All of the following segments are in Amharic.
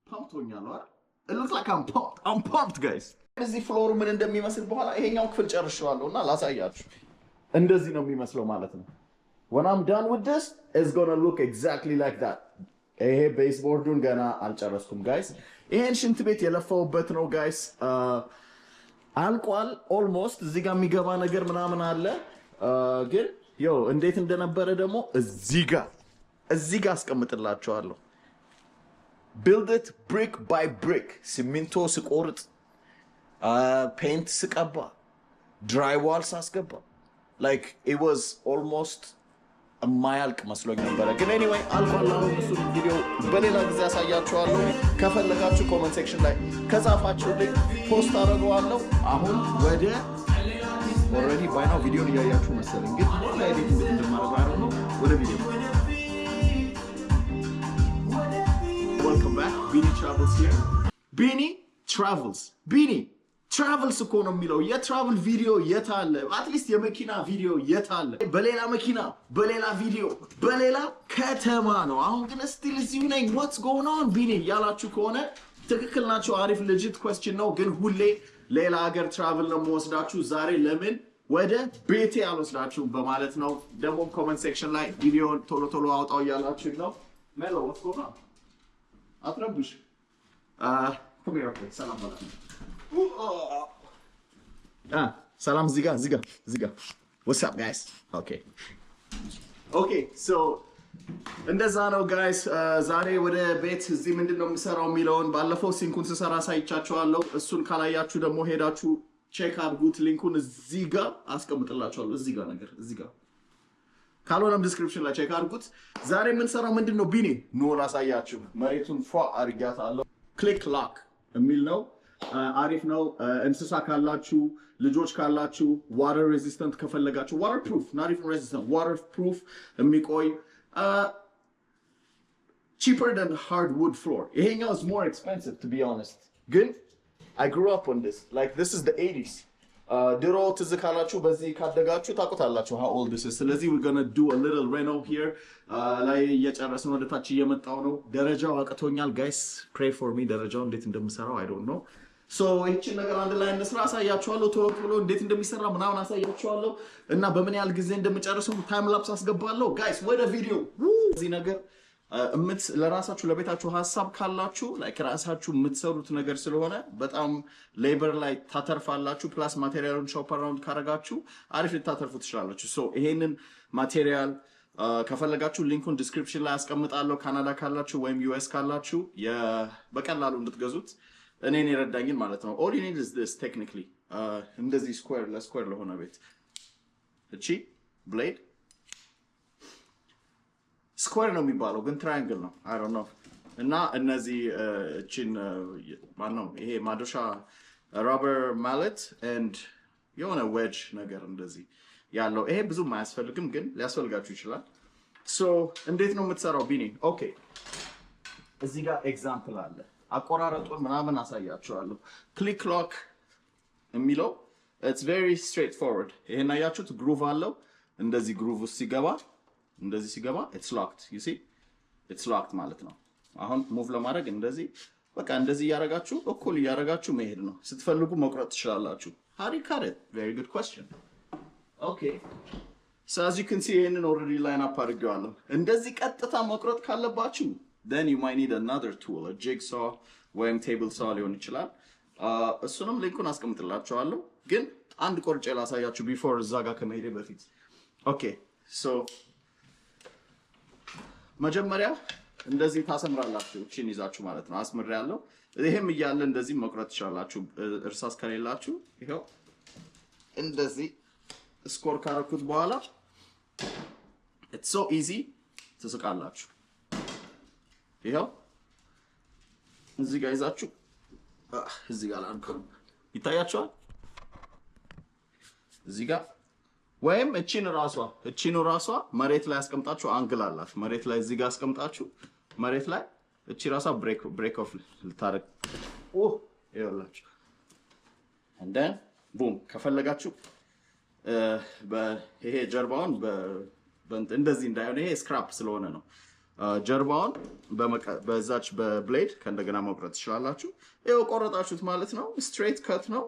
Pumped ሆኛለሁ አይደል? It looks like I'm pumped. I'm pumped, guys. እዚህ floor ኡ ምን እንደሚመስል በኋላ ይሄኛውን ክፍል ጨርሼዋለሁ እና ላሳያችሁ። እንደዚህ ነው የሚመስለው ማለት ነው። When I'm done with this, it's gonna look exactly like that. ይሄ baseboard ኡን ገና አልጨረስኩም guys። ይሄን ሽንት ቤት የለፋሁበት ነው guys። አልቋል almost። እዚህ ጋር የሚገባ ነገር ምናምን አለ፣ ግን yo እንዴት እንደነበረ ደግሞ እዚህ ጋር አስቀምጥላችኋለሁ። Build it brick by brick። ሲሚንቶ ስቆርጥ፣ paint ስቀባ፣ drywall ሳስገባ like it was almost የማያልቅ መስሎኝ ነበረ። ግን anyway አልቋል። አሁን እሱን ቪዲዮ በሌላ ጊዜ አሳያችኋለሁ። ከፈለጋችሁ comment section ላይ ከጻፋችሁልኝ post አደርገዋለሁ። አሁን ወደ already by now ቪዲዮን እያያችሁ መሰለኝ፣ ግን በኋላ edit እንዴት እንደማደርገው አይደል ነው። ወደ ቪዲዮ። Welcome back. ቢኒ Travels here. ቢኒ Travels፣ ቢኒ Travels እኮ ነው የሚለው። የ travel ቪዲዮ የት አለ? At least የመኪና ቪዲዮ የት አለ? በሌላ መኪና፣ በሌላ ቪዲዮ፣ በሌላ ከተማ ነው። አሁን ግን still እዚሁ ነኝ። What's going on ቢኒ እያላችሁ ከሆነ ትክክል ናችሁ። አሪፍ legit question ነው። ግን ሁሌ ሌላ ሀገር travel ነው የምወስዳችሁ። ዛሬ ለምን ወደ ቤቴ አልወስዳችሁም በማለት ነው። ደግሞ comment section ላይ ቪዲዮን ቶሎ ቶሎ አውጣው እያላችሁ ነው። ሜሎ፣ what's going on? አትረብሽ። ሰላም በላ። ሰላም እዚህ ጋር፣ እዚህ ጋር፣ እዚህ ጋር። What's up, guys? Okay, so እንደዛ ነው guys። ዛሬ ወደ ቤት እዚህ ምንድን ነው የምሰራው የሚለውን ባለፈው sink ኡን ስሰራ አሳይቻችኋለሁ። እሱን ካላያችሁ ደግሞ ሄዳችሁ check አድርጉት። Link ኡን እዚህ ጋር አስቀምጥላችኋለሁ። እዚህ ጋር ነገር፣ እዚህ ጋር ካልሆነም description ላይ check አድርጉት። ዛሬ የምንሰራው ምንድን ነው ቢኒ? ኑ ላሳያችሁ። መሬቱን ፏ አድርጊያታለሁ። Click Lock የሚል ነው። አሪፍ ነው። እንስሳ ካላችሁ፣ ልጆች ካላችሁ፣ water resistant ከፈለጋችሁ፣ waterproof, not even resistant, waterproof የሚቆይ፣ cheaper than hardwood floor። ይሄኛው is more expensive, to be honest፣ ግን I grew up on this. Like, this is the 80s። ድሮ ትዝ ካላችሁ፣ በዚህ ካደጋችሁ ታውቁታላችሁ how old this is። ስለዚህ we're gonna do a little reno here። ላይ እየጨረስን ወደ ታች እየመጣው ነው። ደረጃው አቅቶኛል guys፣ pray for me። ደረጃው እንዴት እንደምሰራው I don't know። So ይህችን ነገር አንድ ላይ እንስራ፣ አሳያችኋለሁ። ቶሎ ቶሎ እንዴት እንደሚሰራ ምናምን አሳያችኋለሁ እና በምን ያህል ጊዜ እንደምጨርሰው time lapse አስገባለሁ። Guys፣ ወደ ቪዲዮ። እዚህ ነገር ለራሳችሁ ለቤታችሁ ሀሳብ ካላችሁ like ራሳችሁ የምትሰሩት ነገር ስለሆነ በጣም labor ላይ ታተርፋላችሁ። Plus material ኡን shop around ካረጋችሁ አሪፍ ልታተርፉ ትችላላችሁ። So ይሄንን material ከፈለጋችሁ link ኡን description ላይ አስቀምጣለሁ። ካናዳ ካላችሁ ወይም US ካላችሁ በቀላሉ እንድትገዙት እኔን የረዳኝን ማለት ነው። All you need is this. Technically እንደዚህ square ለ square ለሆነ ቤት እቺ blade፣ square ነው የሚባለው ግን triangle ነው፣ I don't know። እና እነዚህ እቺን ማነው ይሄ ማዶሻ፣ rubber mallet and የሆነ wedge ነገር እንደዚህ ያለው። ይሄ ብዙም አያስፈልግም ግን ሊያስፈልጋችሁ ይችላል። So እንዴት ነው የምትሰራው ቢኒ? Okay፣ እዚህ ጋር example አለ። አቆራረጡን ምናምን አሳያችኋለሁ። Click Lock የሚለው it's very straightforward። ይሄን አያችሁት? Groove አለው። እንደዚህ groove ውስጥ ሲገባ፣ እንደዚህ ሲገባ it's locked, you see? It's locked ማለት ነው። አሁን move ለማድረግ እንደዚህ በቃ እንደዚህ እያደረጋችሁ፣ እኩል እያደረጋችሁ መሄድ ነው። ስትፈልጉ መቁረጥ ትችላላችሁ። How do you cut it? Very good question. Okay. So as you can see ይሄንን already line up አድርጌዋለሁ። እንደዚህ ቀጥታ መቁረጥ ካለባችሁ then you might need another tool, a jigsaw ወይም table saw ሊሆን ይችላል። እሱንም link ኡን አስቀምጥላችኋለሁ። ግን አንድ ቆርጬ ላሳያችሁ before እዛ ጋር ከመሄዴ በፊት። Okay, so መጀመሪያ እንደዚህ ታሰምራላችሁ። እቺን ይዛችሁ ማለት ነው። አስምሬያለሁ። ይሄም እያለ እንደዚህ መቁረጥ ትችላላችሁ። እርሳስ ከሌላችሁ ይኸው እንደዚህ score ካረኩት በኋላ it's so easy፣ ትስቃላችሁ። ይኸው እዚህ ጋር ይዛችሁ፣ እዚህ ጋር ላድርገው፣ ይታያችኋል። እዚህ ጋር ወይም እቺን ራሷ መሬት ላይ አስቀምጣችሁ፣ angle አላት፣ መሬት ላይ እዚህ ጋር አስቀምጣችሁ መሬት ላይ እቺ ራሷ break off ልታደርግ፣ ይኸውላችሁ፣ and then boom። ከፈለጋችሁ ይሄ ጀርባውን እንደዚህ እንዳይሆን፣ ይሄ scrap ስለሆነ ነው። ጀርባውን በዛች በ blade ከእንደገና መቁረጥ ትችላላችሁ። ይኸው ቆረጣችሁት ማለት ነው። Straight cut ነው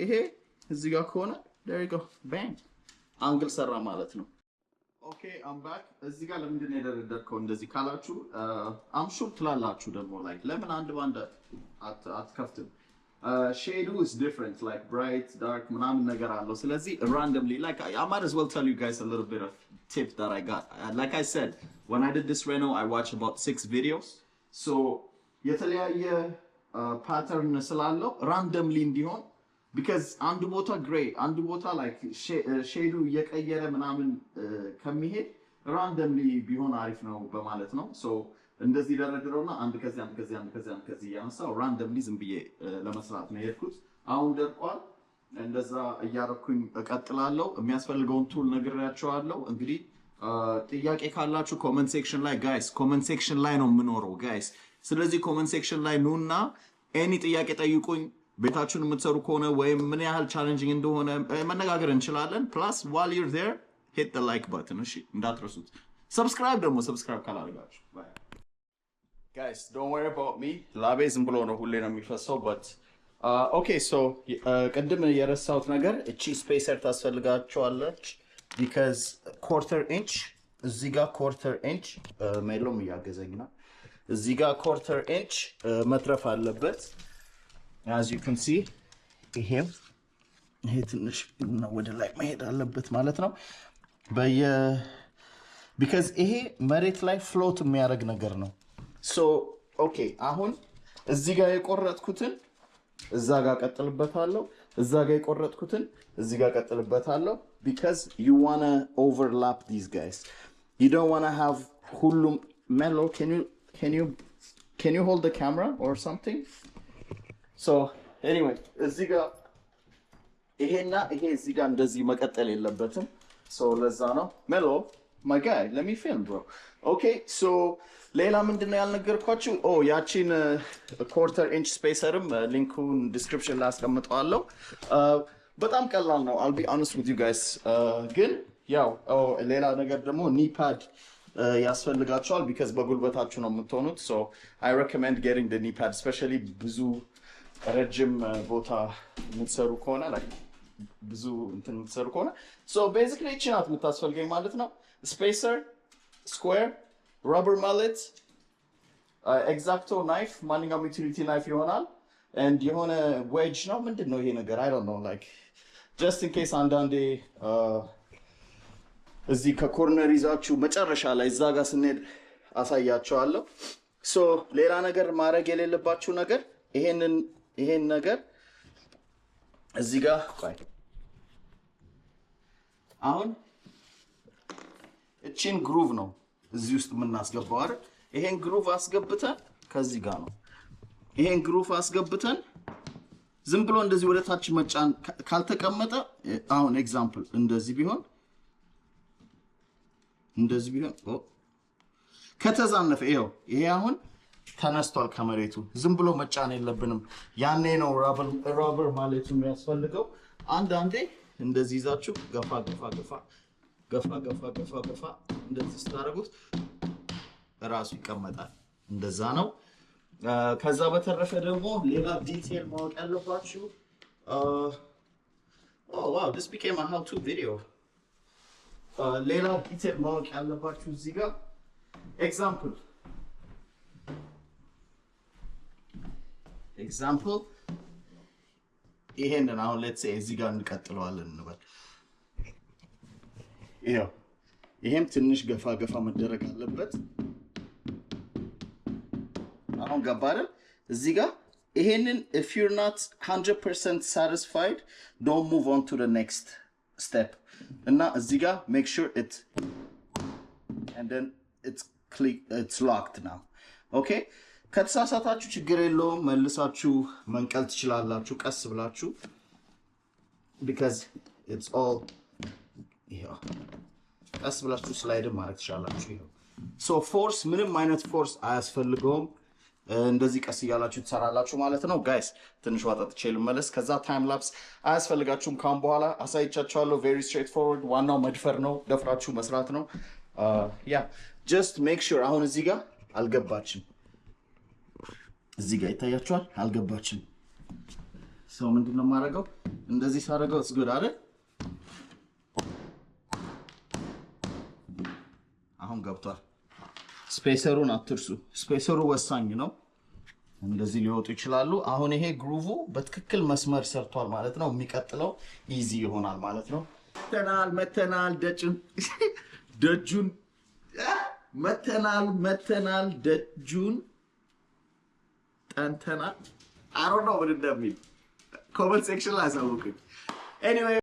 ይሄ። እዚህ ጋር ከሆነ there you go, bang, angle ሰራ ማለት ነው። Okay, I'm back። እዚህ ጋር ለምንድን ነው የደረደርከው እንደዚህ ካላችሁ፣ I'm sure ትላላችሁ ደግሞ like ለምን አንድ ባንድ አትከፍትም? Shade ኡ is different, like bright, dark ምናምን ነገር አለው። ስለዚህ randomly, like, I might as well tell you guys a little bit of tip that I got. Like I said, when I did this reno, I watched about six videos. So የተለያየ pattern ስላለው randomly እንዲሆን፣ because አንዱ ቦታ gray፣ አንዱ ቦታ like shade ኡ እየቀየረ ምናምን ከሚሄድ randomly ቢሆን አሪፍ ነው በማለት ነው። So እንደዚህ ደረድረውና አንድ ከዚህ፣ አንድ ከዚህ፣ አንድ ከዚህ፣ አንድ ከዚህ እያነሳው randomly ዝም ብዬ ለመስራት ነው የሄድኩት። አሁን ደርቋል። እንደዛ እያረኩኝ እቀጥላለሁ። የሚያስፈልገውን tool ነግሬያቸዋለሁ። እንግዲህ ጥያቄ ካላችሁ comment section ላይ guys፣ comment section ላይ ነው የምኖረው guys። ስለዚህ comment section ላይ ኑና any ጥያቄ ጠይቁኝ። ቤታችሁን የምትሰሩ ከሆነ ወይም ምን ያህል challenging እንደሆነ መነጋገር እንችላለን። Plus, while you're there, hit the like button፣ እሺ፣ እንዳትረሱት። Subscribe ደግሞ subscribe ካላደረጋችሁ። Guys, don't worry about me፣ ላቤ ዝም ብሎ ነው፣ ሁሌ ነው የሚፈሰው። But okay, so ቅድም የረሳሁት ነገር እቺ spacer ታስፈልጋቸዋለች because quarter inch እዚህ ጋር፣ quarter inch ሜሎም እያገዘኝ ነው። እዚህ ጋር quarter inch መትረፍ አለበት። As you can see, ይሄው ይሄ ትንሽ ወደ ላይ መሄድ አለበት ማለት ነው። በየ because ይሄ መሬት ላይ float የሚያደርግ ነገር ነው። So okay፣ አሁን እዚህ ጋር የቆረጥኩትን እዛ ጋር ቀጥልበታለሁ። እዛ ጋር የቆረጥኩትን እዚህ ጋር ቀጥልበታለሁ። Because you wanna overlap these guys, you don't wanna have ሁሉም። ሜሎ, can you hold the camera or something? So anyway, እዚህ ጋር ይሄና ይሄ እዚህ ጋር እንደዚህ መቀጠል የለበትም። So ለዛ ነው። ሜሎ, my guy, let me film, bro. Okay, so ሌላ ምንድን ነው ያልነገርኳችሁ? Oh, ያቺን quarter inch spacer ም link ኡን description ላይ አስቀምጠዋለሁ። በጣም ቀላል ነው። I'll be honest with you guys። ግን ያው ሌላ ነገር ደግሞ knee pad ያስፈልጋቸዋል because በጉልበታችሁ ነው የምትሆኑት። So I recommend getting the knee pad, especially ብዙ ረጅም ቦታ የምትሰሩ ከሆነ፣ like ብዙ እንትን የምትሰሩ ከሆነ። So basically ይቺ ናት የምታስፈልገኝ ማለት ነው። Spacer፣ square፣ rubber mallet፣ X-Acto knife፣ ማንኛውም utility knife ይሆናል። And የሆነ wedge ነው፣ ምንድን ነው ይሄ ነገር? I don't know, like just in case አንዳንዴ እዚህ ከ corner ይዛችሁ መጨረሻ ላይ እዛ ጋር ስንሄድ አሳያቸዋለሁ። So ሌላ ነገር ማድረግ የሌለባችሁ ነገር ይሄንን ይሄን ነገር እዚህ ጋር፣ ቆይ፣ አሁን እቺን groove ነው እዚህ ውስጥ የምናስገባው አይደል? ይሄን groove አስገብተን ከዚህ ጋር ነው። ይሄን groove አስገብተን ዝም ብሎ እንደዚህ ወደ ታች መጫን ካልተቀመጠ፣ አሁን example እንደዚህ ቢሆን ከተዛነፈ፣ ይኸው ይሄ አሁን ተነስቷል ከመሬቱ። ዝም ብሎ መጫን የለብንም። ያኔ ነው rubber mallet ኡ የሚያስፈልገው። አንዳንዴ እንደዚህ ይዛችሁ ገፋ ገፋ ገፋ ገፋ ገፋ ገፋ ገፋ እንደዚህ ስታደርጉት እራሱ ይቀመጣል። እንደዛ ነው። ከዛ በተረፈ ደግሞ ሌላ detail ማወቅ ያለባችሁ፣ wow, this became a how to video። ሌላ detail ማወቅ ያለባችሁ እዚህ ጋር example ይሄንን አሁን let's say እዚህ ጋር እንቀጥለዋለን እንበል። ይኸው ይሄም ትንሽ ገፋ ገፋ መደረግ አለበት። አሁን ገባ አይደል? እዚህ ጋር ይሄንን if you're not 100% satisfied, don't move on to the next step። እና እዚህ ጋር make sure it and then it's click, it's locked now, okay? ከተሳሳታችሁ ችግር የለውም፣ መልሳችሁ መንቀል ትችላላችሁ ቀስ ብላችሁ because it's all ይኸው ቀስ ብላችሁ slide ማድረግ ትችላላችሁ። ይኸው so force፣ ምንም አይነት force አያስፈልገውም። እንደዚህ ቀስ እያላችሁ ትሰራላችሁ ማለት ነው። Guys፣ ትንሽ ውሃ ጠጥቼ ልመለስ። ከዛ time lapse አያስፈልጋችሁም። ካሁን በኋላ አሳይቻችኋለሁ። Very straightforward። ዋናው መድፈር ነው፣ ደፍራችሁ መስራት ነው። Yeah. Just make sure አሁን እዚህ ጋር አልገባችም። እዚህ ጋር ይታያችኋል፣ አልገባችም። So ምንድን ነው የማደርገው? እንደዚህ ሳደርገው it's good አይደል? አሁን ገብቷል። Spacer ኡን አትርሱ። Spacer ኡ ወሳኝ ነው። እንደዚህ ሊወጡ ይችላሉ። አሁን ይሄ groove በትክክል መስመር ሰርቷል ማለት ነው። የሚቀጥለው easy ይሆናል ማለት ነው። መተናል መተናል ደጁን ደጁን መተናል መተናል ደጁን ጠንተናል። I don't know ምን እንደሚል comment section ላይ አሳውቁኝ። Anyway.